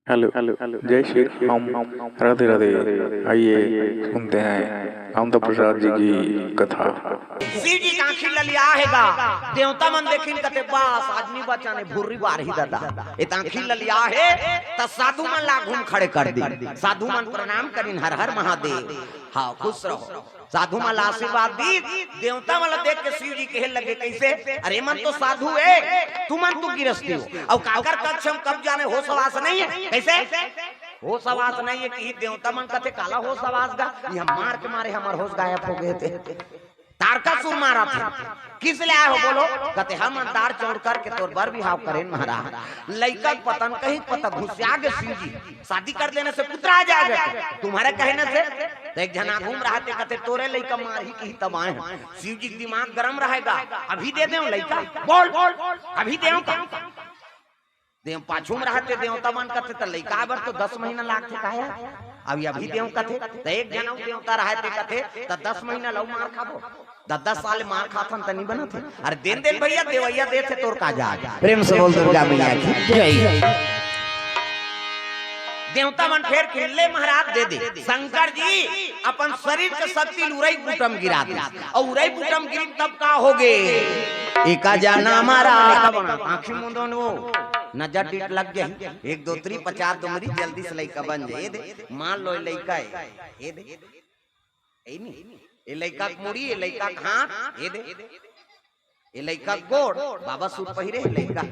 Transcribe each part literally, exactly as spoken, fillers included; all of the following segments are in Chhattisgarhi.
हेलो, हेलो, जय श्री राम, राधे राधे। आइए, सुनते हैं कामता प्रसाद जी की कथा। शिव जी के आँखी ललिया हे गा, देवता मन देखिन कथे, "बस, आदमी बचन हे, भुर्री बारही ददा।" ए त आँखी ललिया हे, त साधु मन ला घूम खड़े कर दी। साधु मन प्रणाम करिन, "हर हर महादेव।" हाँ, खुश रहो। साधु मन ला आशीर्वाद दी, देवता मन ला देख के शिव जी कहे लगे, "कैसे? अरे, मन तो साधु हे, तुमन तो गिरस्ती हो। अउ काकर कक्ष म कब जाने, होश हवास नहीं हे।" कैसे? होश हवास नहीं हे कि देवता मन कथे, "काला होश हवास गा? ये मार के मारे हमर होश गायब हो गए थे।" तारकासुर मारथे। "किस ले आए हो, बोलो?" कथे, "हम दार चौड़ करके तोर बर बिहाव करेन महाराज।" लइका के पता न कहीं पता घुसिया गे शिव जी, "शादी कर लेने से पुत्र आ जाएगा तुम्हारे कहने से।" त एक झन आगू म रहथे, कथे, "तोरे लइका मारही किही तब आए हन।" शिव जी के दिमाग गरम रहेगा, "अभी दे देंव लइका, बोल, बोल, अभी देंव का?" देव पाछू म रहथे, देवता मन कथे, "त लइका बर तो दस महीना लागथे, काहे? अभी, अभी देंव," कथे। त एक झन अउ देवता रहथे, कथे, "त दस महीना लउ मार खाबो, दस, दस साल मार खाथन त नी बनत हे।" "अरे देन देन भैया, देवैया देथे, तोर का जात।" प्रेम से बोल दुर्गा मैया की जय। देवता मन फेर कहे, "ले महाराज, दे दे।" शंकर जी अपन शरीर के शक्ति ल उरई बूटा म गिरा दे, अउ उरई बूटा म गिरी तब का होगे? एका जाना मारा। आँखी मूंदो न वो, नजर टीट लग गई। एक दो त्री पचास दो मरी, जल्दी से लइका बन जाए। ए दे, मान लो ए लइका हे, ए दे, ए नी, ए लइका के मुड़ी, ए लइका के हाथ, ए दे, ए लइका के गोड़, बाबा सूट पहिरे हे लइका,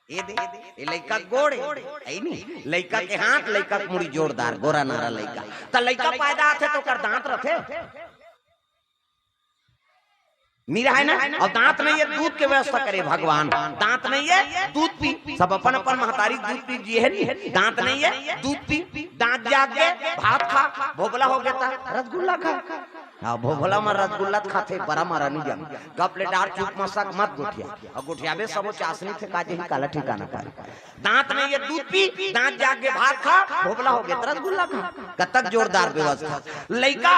ए दे, ए लइका के गोड़, ए नी, लइका के हाथ, लइका के मुड़ी जोरदार, गोरा नारा लइका। त लइका पैदा आथे त ओकर दांत रथे? नी रहे ना? अउ दांत नहीं हे, दूध के व्यवस्था करे भगवान। दांत नहीं हे, दूध पी। सब अपन अपन महतारी दूध पी जिए हे नी। दांत नहीं हे, दूध पी। दांत जाग गे, भात खा, भोभला हो गे त रसगुल्ला खा। हाँ, भोभला म रसगुल्ला त खाथे, बरा म नी जाम। गप ले डार चुप मसक मत गोठिया। अउ गोठियाबे सबो चासनी फेंका जही, काला ठिकाना का। दांत नहीं हे, दूध पी, दांत जाग गे, भात खा, भोभला हो गे त रसगुल्ला खा। कतक जोरदार व्यवस्था। लइका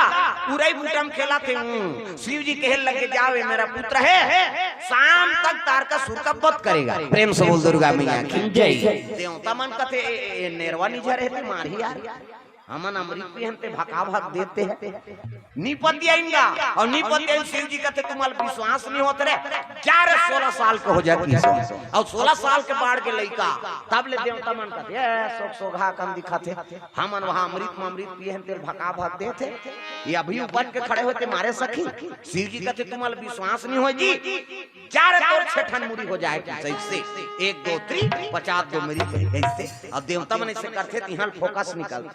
उरई बूटा म खेलथे, हम्म, शिव जी कहे लगे, "जाओ, ये मेरा पुत्र है, शाम तक तारकासुर का वध करेगा।" प्रेम से बोल दुर्गा मैया की जय। देवता मन कथे, "ए, ए, ए, नेरवा निझर हे ते मारही यार, हमन अमृत पीहन ते भका भक देते हैं।" नी पतियाइन गा, अउ नी पतियाइन। शिव जी कथे, "तुम्हार विश्वास नहीं होत रे, जा रे, सोलह साल के हो जा किसो।" अउ सोलह साल के बाढ़ के लइका, तब ले देवता मन कथे, "ए, सोग सोगहा कन दिखथे, हमन वहाँ अमृत म अमृत पीहन तेल भका भक देथे, ये अभी उपट के खड़े होते मारे सखी।" शिव जी कथे, "तुम्हार विश्वास नहीं हो जी, जा रे, तोर छेठन मुड़ी हो जाए।" कि सही से एक दो त्री पचास दो मेरी कही कैसे। अउ देवता मन ऐसे करथे, तिहां फोकस निकल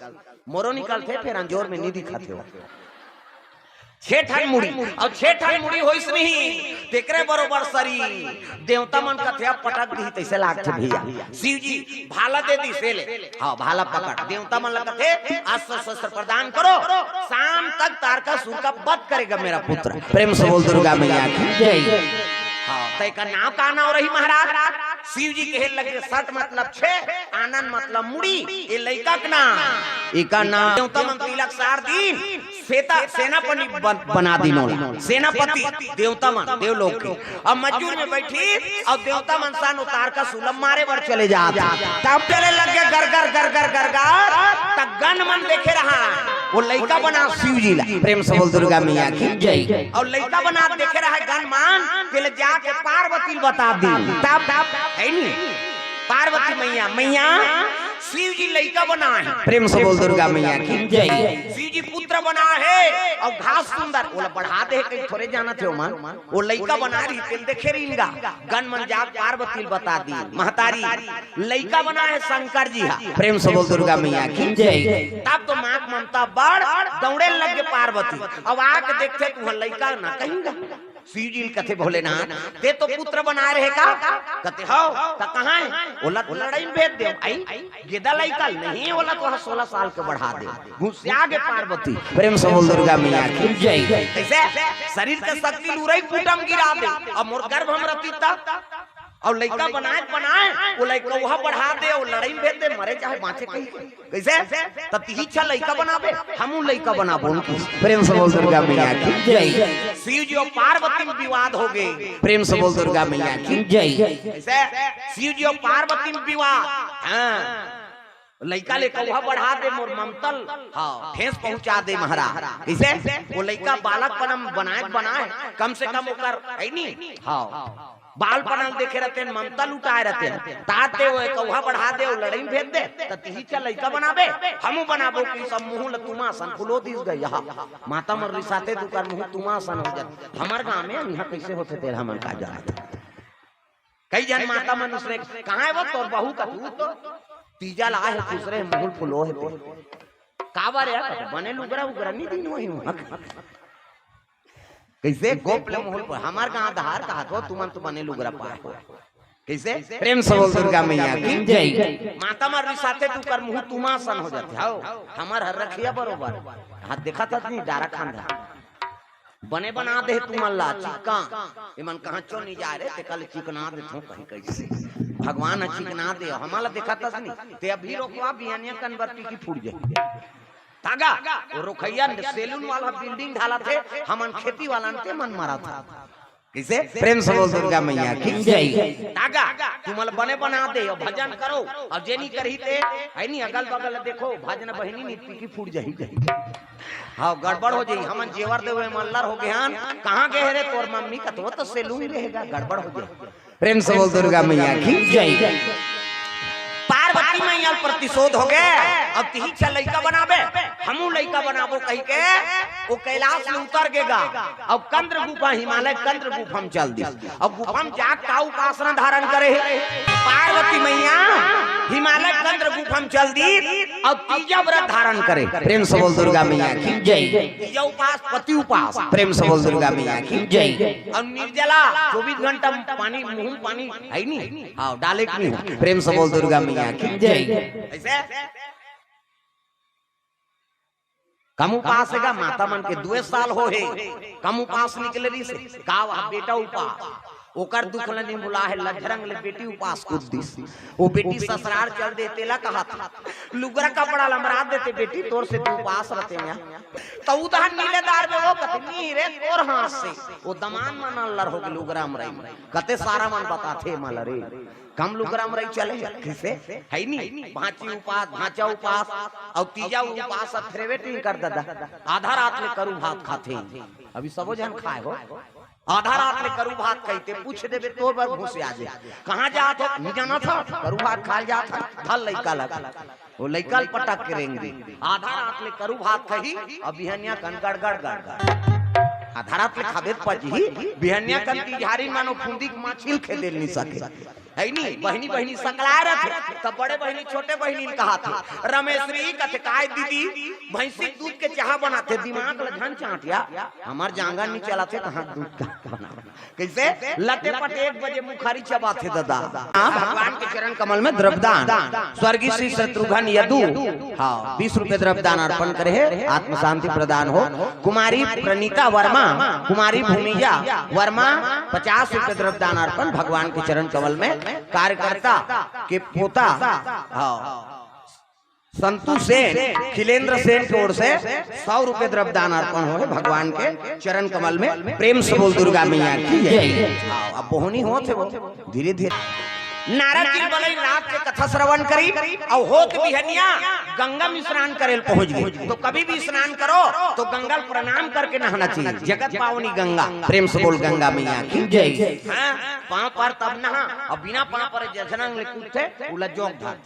मोरो निकलथे, फेर अंजोर में नी दिखथे। छेठन मुड़ी, अउ छेठन मुड़ी होइस नहीं, तेकरे बरोबर सरी। देवता मन कथे, "अब पटक दिही," तैसे लागथे भैया। शिव जी भाला दे दिस, ले। हाँ, भाला पकड़। देवता मन ला कथे, "अस्त्र शस्त्र प्रदान करो, शाम तक तारकासुर का वध करेगा मेरा पुत्र।" प्रेम से बोल दुर्गा मैया की जय। हाँ, तय का नाव का नाव रही महाराज? शिव जी कहे लगे, "सट मतलब छे, आनंद मतलब मुड़ी, ये लइका के नाम, एका नाम।" देवता मन तिलक सार दिन सेता, सेनापति बन-, बना दिनों ला। सेनापति, देवता मन, देवलोक के। अब मजूर में बैठी, अउ देवता मन सन उतार का सुलम मारे बर चले जात। तब चले लगे गर गर गर गर गर गर, त गन मन देखे रहा, वो लइका बना शिव जी ला। प्रेम से बोल दुर्गा मैया की जय। अउ लइका बना देखे रहा गन मन, तेले जाके पार्वती ल बता दी। तब, तब, है नी? पार्वती मैया, मैया, शिव जी लइका बना हे। प्रेम से बोल दुर्गा मैया की जय। शिव जी पुत्र बना हे अउ घास सुंदर, ओला बढ़ा दे, कहीं थोरे जानत हे ओमन। वो लइका बना रही, तेल देखे रहिन गा। गन मन जाग पार्वती ल बता दी, महतारी, लइका बना हे शंकर जी हा। प्रेम से बोल दुर्गा मैया की जय। तब तो माँ के ममता बढ़, दौड़े लगे पार्वती। अब आके देखथे, तुहर लइका ना कहिन गा। शिव जी ल कथे, "भोलेनाथ, ते तो पुत्र बनाए रहे का?" कथे, "हव, त कहाँ हे?" ओला तो लड़ाई में भेज दे। आई, गेदा लइका नहीं, ओला तो सोलह साल के बढ़ा दे। घुसिया गे पार्वती। प्रेम से बोल दुर्गा मैया की जय। ऐसे शरीर के शक्ति ल उरई बूटा म गिरा दे। अब मोर गर्भ में रहती तब अउ लइका बनाए बनाए, वो लइका उहा बढ़ा दे, वो लड़ई में भेज दे, मरे चाहे बाँचे कहीं। कइसे? त तिही छा लइका बनाबे, हमू लइका बनाबो उनकी। प्रेम से बोल दुर्गा मैया की जय। शिव जी अउ पार्वती में विवाद होगे। प्रेम से बोल दुर्गा मैया की जय। कइसे? शिव जी अउ पार्वती में विवाद। हाँ। लइका ले कउहा बढ़ा दे, मोर ममतल हाँ। ठेस पहुँचा दे महाराज। कइसे? वो लइका बालक पनम बनाए बनाए, कम से कम ओकर, हइ नी? हाँ। बाल पनल देखे रहते हैं, ममता लुटाए रहते हैं। ताते वो कउहा बढ़ा दे, वो लड़ई में भेज दे, त तिही छा लइका बनाबे, हमू बनाबो कि सब मुँह ल तुमा सन फुलो दिस गई। यहाँ माता मन रिसाते त ओकर मुँह तुमा सन हो जात। हमर गाँव में यहाँ कइसे होथे तेला हमन का जानत। कई झन माता मन उसने कहाँ हे वो तोर बहू का पूत? तीजा ला हे खुसरे मुँह फुलो हे ते। काबर यार, बने लुगरा उगरा नी दीन होही उहाँ। कइसे गोप ले मुँह फुलो, हमर गाँव धार कहात हो, तुमन तो बने लुगरा पाए हो। कइसे? प्रेम से बोल दुर्गा मैया की जय। माता मन रिसाथे त ओकर मुँह तुमा सन हो जाथे। हव, हमर हर रखिया बरोबर। हाँ, देखत हस नी, डारा खांधा। बने बना दे तुमन ला, चिक्का। एमन कहाँ चो नी जाए रे, तेकर ले चिकना देथों कहीं कइसे। भगवान ह चिकना दे, हमन ला देखत हस नी, ते अभी रोकवा, बिहनिया कन बर पीकी फूट जाही। तागा, वो रोकइया ने सैलून वाला बिल्डिंग ढालथे, हमन खेती वाला न ते मन मरत हे। कइसे? प्रेम से बोल दुर्गा मैया की जय। तागा, तुमन ला बने बना दे, अउ भजन करो, अउ जे नी करही ते, हइ नी, अगल बगल देखो, भजन बहिनी नी पीकी फूट जाही, जाही। हाँ, गड़बड़ हो जाही, हमन जेवर देवे म अल्लर होगे हन, कहाँ गे हे रे तोर मम्मी, कथों त सैलून गे हे गा, गड़बड़ हो जाही। प्रेम से बोल दुर्गा मैया की जय। पार्वती मैया ल प्रतिशोध होगे, अब तिही छा लइका बनाबे, हमू लइका बनाबो कहिके, वो कैलाश ले उतर गे गा, अब कंद गुफा, हिमालय कंद गुफा म चल दिस। अब गुफा म जाके का उपासना धारण करे हे? पार्वती मैया हिमालय कंद गुफा म चल दिस, अब तीजा व्रत धारण करे। प्रेम से बोल दुर्गा मैया की जय। तीजा उपास, पति उपास। प्रेम से बोल दुर्गा मैया की जय। अउ निर्जला, चौबीस घंटा पानी, मुँह म पानी हइ नी, हाँ, डाले के नी हो। प्रेम से बोल दुर्गा मैया की जय। अइसे कम उपास हे गा, माता मन के दुए साल हो हे, कम उपास निकले रहिस हे। का वह बेटा उपास, ओकर दुख ल नी भुला हे, लज्जरंग ले बेटी उपास कूद दिस। वो बेटी ससुरार चल दे, तेला कहत हे, लुगरा कपड़ा ल हमर दे ते बेटी, तोर से त उपास रहते यहाँ। त उदहन नीले दार में वो कथे, नी रे, तोर हाथ से। वो दमांद मन अल्लर होगे लुगरा मरई में। कते सारा मन बताथे मला रे। कम लुगरा मरई चले, कइसे? हइ नी? भाँची उपास, भाँचा उपास, अउ तीजा उपास अब फेरवे टिंकर ददा। आधा रात ले करू भात खाथे। अभी सबो झन खाए हो। आधा रात ले करू भात खाइते पूछ देबे तोर बर घुसे आ जे। कहाँ जात हो? नी जानत हो? करू भात खाए ल जात हो। धर लइका ल। वो लइका ल पटक के रेंग दे। आधा रात ले करू भात खाही, अउ बिहनिया कन गड़गड़ गड़गड़। आधा रात ले खाबे त पचही, बिहनिया कन तिजहारी मानो फुंदी के माछी ल खेदे ल नी सके। हइ नी, बहिनी बहिनी सकलाए रथे, त बड़े बहिनी छोटे बहिनी ल कहत हे, रमेश्वरी कथे काय दीदी, भैंसी के दूध के चाहा बनाथे, दिमाग ल झन चाँटिया, हमर जांगर नी चलत हे, कहाँ दूध का बना। कइसे? लटे पटे एक बजे मुखारी चबाथे ददा। हाँ, भगवान के चरण कमल में द्रव्यदान। स्वर्गीय श्री शत्रुघ्न यदु, हाँ, बीस रुपये द्रव्यदान अर्पण करे हे, आत्म शांति प्रदान हो। कुमारी प्रणीता वर्मा, कुमारी भूमिजा वर्मा, पचास रुपये द्रव्यदान अर्पण भगवान के चरण कमल में। कार्यकर्ता के पोता, हाँ, संतु सेन, खिलेंद्र सेन के ओर से सौ रुपये द्रव्यदान अर्पण होहे भगवान के चरण कमल में। प्रेम से बोल दुर्गा मैया की जय। हाँ, अब बोहनी होत हे वो, धीरे धीरे। नारद जी बोले, रात के कथा श्रवण करी, अउ होत बिहनिया गंगा में स्नान करे ल पहुंच गे। तो कभी भी स्नान करो तो गंगा ल प्रणाम करके नहाना चाहिए। जगत पावनी गंगा, प्रेम से बोल गंगा मैया की जय। हाँ, पाँव पर तब नहा, अउ बिना पाँव पर जझनंग ले कूदथे, उला जोंक धर।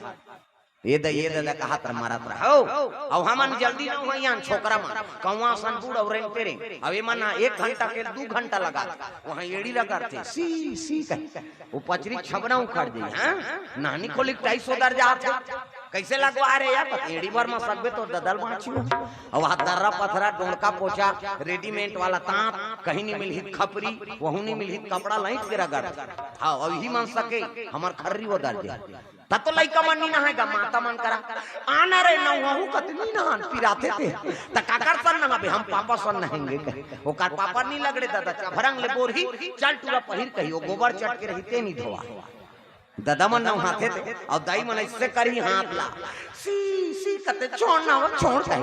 ए द, ए ददा कहत रह, मरत रह। हव, अउ हमन जल्दी नइ होइहन, छोकरा मन। कौवा असन बूड़ अउ रेंगते रेंग। अउ एमन एक घंटा के दू घंटा लगा। उहाँ एड़ी रगड़थे, सी, सी कहि। वो पचरी छबना उखड़ जाही, हाँ? नहनी खोली के टाई सोदर जात हे। कइसे लगवा रे यार? एड़ी भर म सकबे त ददा ल बाँचही। अउ वहाँ दर्रा पथरा, डोंड़का पोछा, रेडीमेड वाला ताँत, कहीं नहीं मिलही खपरी, वहू नहीं मिलही कपड़ा, लाइट के रगड़। हाँ, अब ही मन सके, हमर खर्री वो दर्जे। तब तो लइका मन नहीं नहाएगा, माता मन करा। आना रे नहू कतनी नहान, पिराथे ते। त काकर सन नहाबे, हम पापा सन नहेंगे कहे। ओकर पापा नहीं लगड़े दादा, चभरंग ले बोरही, चल टूरा पहिर कही, वो गोबर चट के रही, ते नहीं धोआ। ददा मन नहाथे ते, अउ दाई मन ऐसे करी हाथ ला, सी, सी कते, छोड़ ना हो, छोड़ कहे।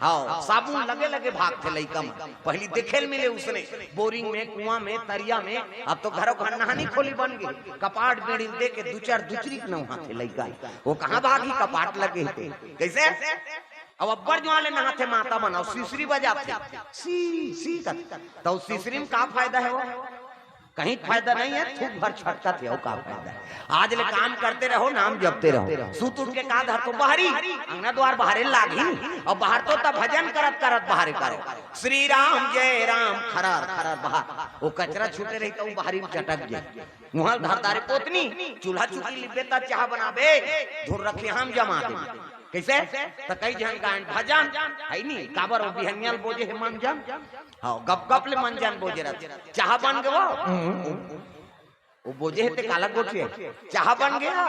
हाँ, साबुन लगे लगे भागथे लइका मन। पहली देखे ल मिले उसने, बोरिंग में, कुआं में, तरिया में, अब तो घरों घर नहानी खोली बन गई। कपाट बीड़ी दे के दू चार दुचरी के नहाथे लइका। वो कहाँ भागी, कपाट लगे हे ते। कैसे? अब अब्बड़ जुआं ले नहाथे माता मन, अउ सिसरी बजाथे। सी, सी कते। त सिसरी में का फायदा हे वो? कहीं फायदा नहीं है, थूक भर छटकत हे, अउ का फायदा है? आज ले काम करते रहो, नाम जपते रहो। सूत उठ के का धर तो बहरी, अंगना द्वार बहरे लागी, अउ बहर तो तब भजन करत करत बहरे करो, श्री राम जय राम, खरर खरर बहर। वो कचरा छूटे रही तो बहरी में चटक जाए। मुहल धर दारे पोतनी, चूल्हा चुकी लिबे त चाह बनाबे, धुर रखे हम जमा दे। कैसे? त कई झन गायन भजन, है नी, काबर वो बिहनिया ल बोजे हे मंजन। हाँ, गप गप ले मंजन बोजे रहत। चाह बन गवा। वो बोजे हे ते काला गोठिया, चाह बन गया।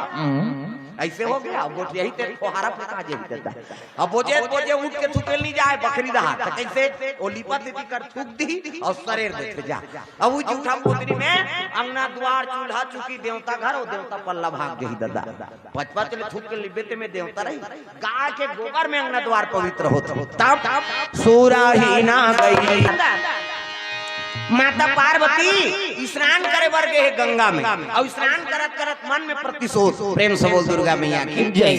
ऐसे हो गया, गोठिया ही ते फोहारा फुका जे ही देता। अब बोजे, बोजे उठ के थूके ल नहीं जाए, बखरी दहा। त कैसे? वो लिपत दीदी कर थूक दी अउ सरेर देथे जा। अब वो जूठा पोतनी में अंगना द्वार चूल्हा चुकी देवता घर, वो देवता पल्ला भाग गई दादा। पचपच ले थूक के लिबे ते में देवता रही। गाय के गोबर में अंगना द्वार पवित्र होत। तब सूरा ही ना गई। माता पार्वती स्नान करे बर गे हे गंगा में, अउ स्नान करत करत मन में प्रतिशोध। प्रेम से बोल दुर्गा मैया की जय।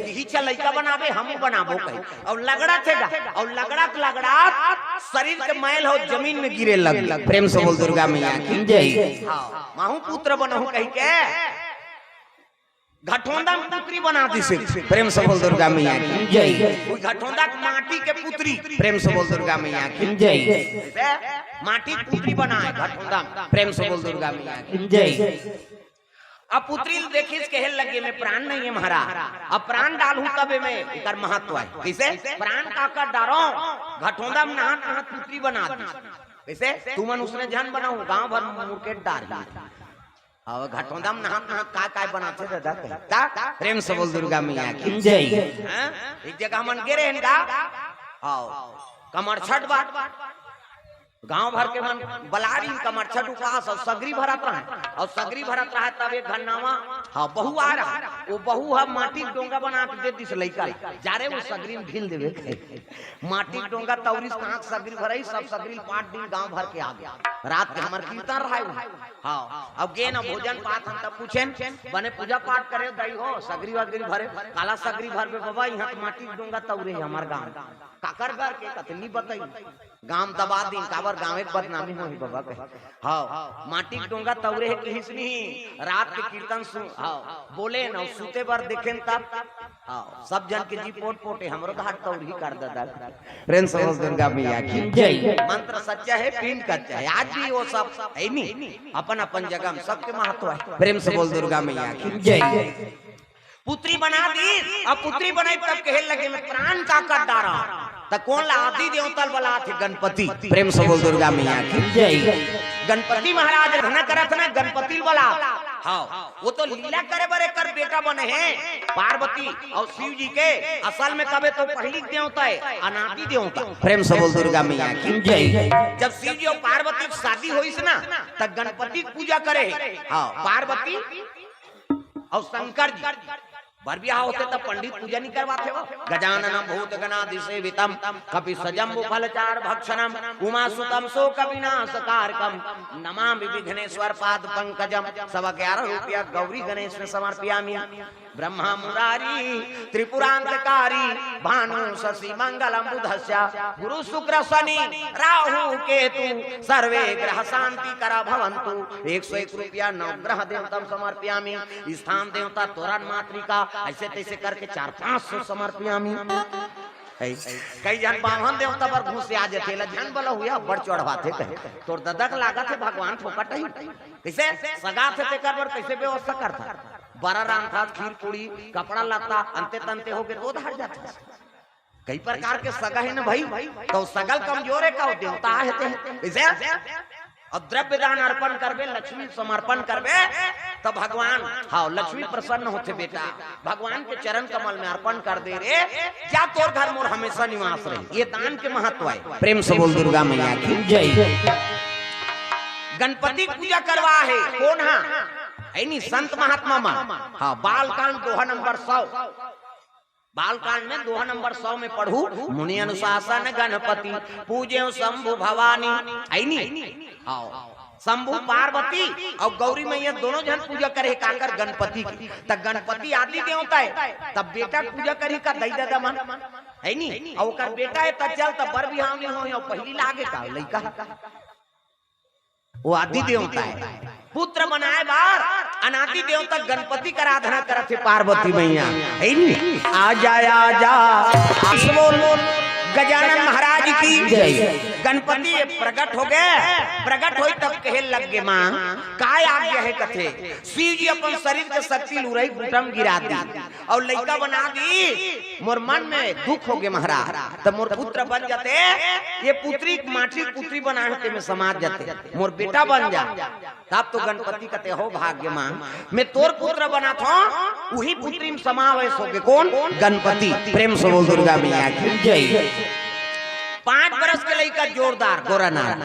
इही छ लइका बनाबे, हमू बनाबो कहे। अउ लगड़त हे गा, अउ लगड़त लगड़त शरीर के मैल हो जमीन में गिरे लग। प्रेम से बोल दुर्गा मैया की जय। हाँ, महू पुत्र बनहू कहि के घटोंदा में पुतरी बना दिसे। प्रेम से बोल दुर्गा मैया की जय। कोई घटोंदा के माटी के पुतरी। प्रेम से बोल दुर्गा मैया की जय। बे, माटी के पुतरी बनाए घटोंदा में। प्रेम से बोल दुर्गा मैया की जय। अब पुतरी ल देखिस, कहे लगे, "में प्राण नहीं है महाराज, अब प्राण डालहूं तबे में एकर महत्व है।" कैसे? प्राण काकर डारो, घटोंदा में नहात नहात पुतरी बना दी। कैसे? तुमन उसने झन बनाओ, गांव भर मुरकेट डार ही। अब घटोंदा में नहात नहात का काय बनाथे दादा कही? ता प्रेम से बोल दुर्गा मैया की जय। हाँ? एक जगह हमन गे रहेन गा, हाँ, कमरछठ बा, गांव भर के मन बलारी कमरछठ उपास अउ सगरी भरत रहे, अउ सगरी भरत रहे तब एक घन्नावा, हाँ, बहू आ रहा, वो बहू ह माटी के डोंगा बना के दे दिस लइका ला, जा रे वो सगरी में ढील देवे कहे। माटी के डोंगा तौरिस कहाँ के सगरी भरई, सब सगरी पाट दिन गांव भर के आ गया। रात के हमर कीर्तन रहे। हाँ, अब गे न भोजन पात हम तब पूछेन, "बने पूजा पाठ करे दई हो, सगरी वगरी भरे?" "काला सगरी भरबे बाबा, यहाँ तो माटी के डोंगा तौरे है हमार गांव।" "काकर घर के?" "कतनी बताई, गांव दबा दिन, काबर गांव एक बदनामी होही बाबा," कहे। हाँ, माटी के डोंगा तौरे है किहिस नहीं, रात के कीर्तन सुन, हाँ, बोले न, सुते बर देखेन तब, हाँ, सब जन के जी पोट पोटे, हमरो घाट तौरही कर दादा। प्रेम से बोल दुर्गा मैया की जय। मंत्र सच्चा है, पिंड कच्चा है, आज भी वो सब है नहीं, अपन अपन जगह में सबके महत्व है। प्रेम से बोल दुर्गा मैया की जय। पुत्री बना दी, अब पुत्री बनाई तब कहे लगे, "में प्राण काकर डारा।" त कोन ला? आदि देवता ल बलाथे गणपति। प्रेम से बोल दुर्गा मैया की जय। गणपति महाराज घना करत ना, गणपति ल बला। हाँ, वो तो लीला करे बर एकर बेटा बने हैं पार्वती अउ शिव जी के। असल में कबे तो पहिली देवता है, अनादि देवता। प्रेम से बोल दुर्गा मैया की जय। जब शिव जी अउ पार्वती के शादी होइस ना, त गणपति के पूजा करे हे। हाँ, पार्वती अउ शंकर जी। बर बिहाव होथे त पंडित पूजा नहीं करवाथे वो। गजाननम भूत गणादि सेवितम, कपि सजम्बु फल चार भक्षणम, उमा सुतम शोक विनाश कारकम, नमामि विघ्नेश्वर पाद पंकजम। सवा ग्यारह रुपया गौरी गणेश में समर्पयामि। ब्रह्मा मुरारी त्रिपुरांतकारी, भानु शशि मंगलम बुधस्य, गुरु शुक्र शनि राहु केतु, सर्वे ग्रह शांति करा भवंतु। एक सौ एक रुपया नवग्रह देवतम समर्पयामि। स्थान देवता तोरण मातृका, ऐसे तैसे करके चार पाँच सौ समर्पयामि। है। कई झन बाम्हन देवता बर घुस आ जथे, ला झन बला हुआ बड़ चढ़वाथे कहे। तोर ददा के लागत हे भगवान फोकट ही। कैसे? सगा थे तेकर बर कैसे व्यवस्था करथा? बरा रांधथा, खीर पूड़ी, कपड़ा लत्ता, अंते तंते हो गे तो धर जाथे। कई प्रकार के सगा हे ना भाई, त सगा ल कमजोर हे का, वो देवता हे ते। कइसे? अउ द्रव्य दान अर्पण करबे, लक्ष्मी समर्पण करबे, त भगवान, हाँ, लक्ष्मी प्रसन्न होथे बेटा, भगवान के चरण कमल में अर्पण कर दे रे, जा तोर घर मोर हमेशा निवास रहे। ये दान के महत्व हे। प्रेम से बोल दुर्गा मैया की जय। गणपति पूजा करवा हे, कोन हा? हे नी, संत महात्मा मन। हाँ, बालकांड दोहा नंबर सौ। बालकांड में दोहा नंबर सौ में पढ़ू, मुनि अनुशासन गणपति, पूजे शंभु भवानी। हे नी? हाँ। शंभु पार्वती अउ गौरी मैया दोनों झन पूजा करे हे काकर, गणपति के। त गणपति आदि देवता हे, तब बेटा पूजा करही का दई ददा मन? हे नी? अउ ओकर बेटा हे त चल, त बर बिहाव नइ होय, अउ पहिली लागे का लइका। वो आदि देवता हे। पुत्र बनाए बार अनादि देवता गणपति के आराधना करत हे पार्वती मैया। हे नी? आजा, आजा। आस बोल, बोल। गजानन महाराज की जय। गणपति प्रगट हो गे, प्रगट होय तब कहे लग गे, माँ, काय आज्ञा हे कथे? शिव जी अपन शरीर के शक्ति ल उरई बूटा म गिरा दी। अउ लइका बना दी, मोर मन में दुख हो गे महाराज, त मोर पुत्र बन जाते, ये पुत्री माटी के पुत्री बनाए होते में समाज जाते, मोर बेटा बन जा। तब तो गणपति कथे, हो भाग्य माँ, मैं तोर पुत्र बनात हों, उही पुत्री में समावेश हो गे। कोन? गणपति। प्रेम से बोल दुर्गा मैया की जय। पाँच बरस के लइका जोरदार गोरा नार।